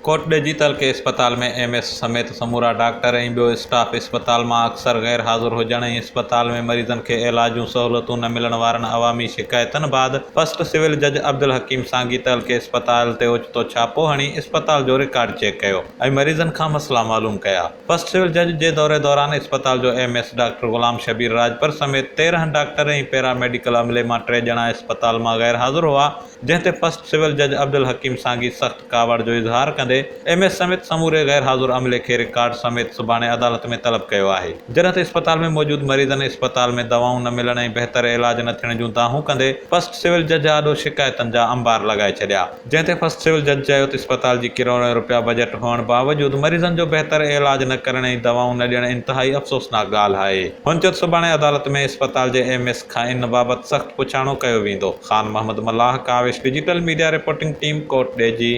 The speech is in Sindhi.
ڪوٽڏيجي تعلقي اسپتال ۾ ايم ايس سميت سمورا ڊاڪٽر ۽ ٻيو اسٽاف اسپتال مان اڪثر غير حاضر هجڻ ۽ اسپتال ۾ مريضن کي علاج جون سهولتون نه ملڻ وارن عوامي شڪايتن بعد فرسٽ سول جج عبدالحڪيم سانگي تعلقي اسپتال تي اوچتو ڇاپو هڻي اسپتال جو رڪارڊ چيڪ ڪيو ۽ مريضن کان مسئلا معلوم ڪيا. فرسٽ سول جج جي دوري دوران اسپتال جو M S doctor Ghulam Shabbir Rajpar سميت 13 ڊاڪٽر ۽ پيرا ميڊيڪل عملي مان ٽي ڄڻا اسپتال مان غير حاضر هئا جنهن تي فرسٽ سول جج عبدالحڪيم سانگي سخت ڪاوڙ جو اظهار ڪندي ايم ايس سميت سموري غير حاضر عملي کي رڪارڊ سميت سڀاڻي عدالت ۾ طلب ڪيو آهي. جڏهن ته اسپتال ۾ موجود مريضن اسپتال ۾ دوائون نه ملڻ ۽ بهتر علاج نه ٿيڻ جون دانهون ڪندي فرسٽ سول جج آڏو شڪايتن جا انبار لڳائي ڇڏيا. جنهن تي فرسٽ سول جج چيو ته اسپتال جي ڪروڙين رپيا بجيٽ هئڻ باوجود مريضن جو بهتر علاج نه ڪرڻ ۽ دوائون نه ڏيڻ انتهائي افسوسناڪ ڳالهه آهي. هن چيو ته سڀاڻي عدالت ۾ اسپتال جي ايم ايس کان ان بابت سخت پڇاڻو ڪيو ويندو. Khan Muhammad Mallah, Kawish digital media reporting team, Kot Diji.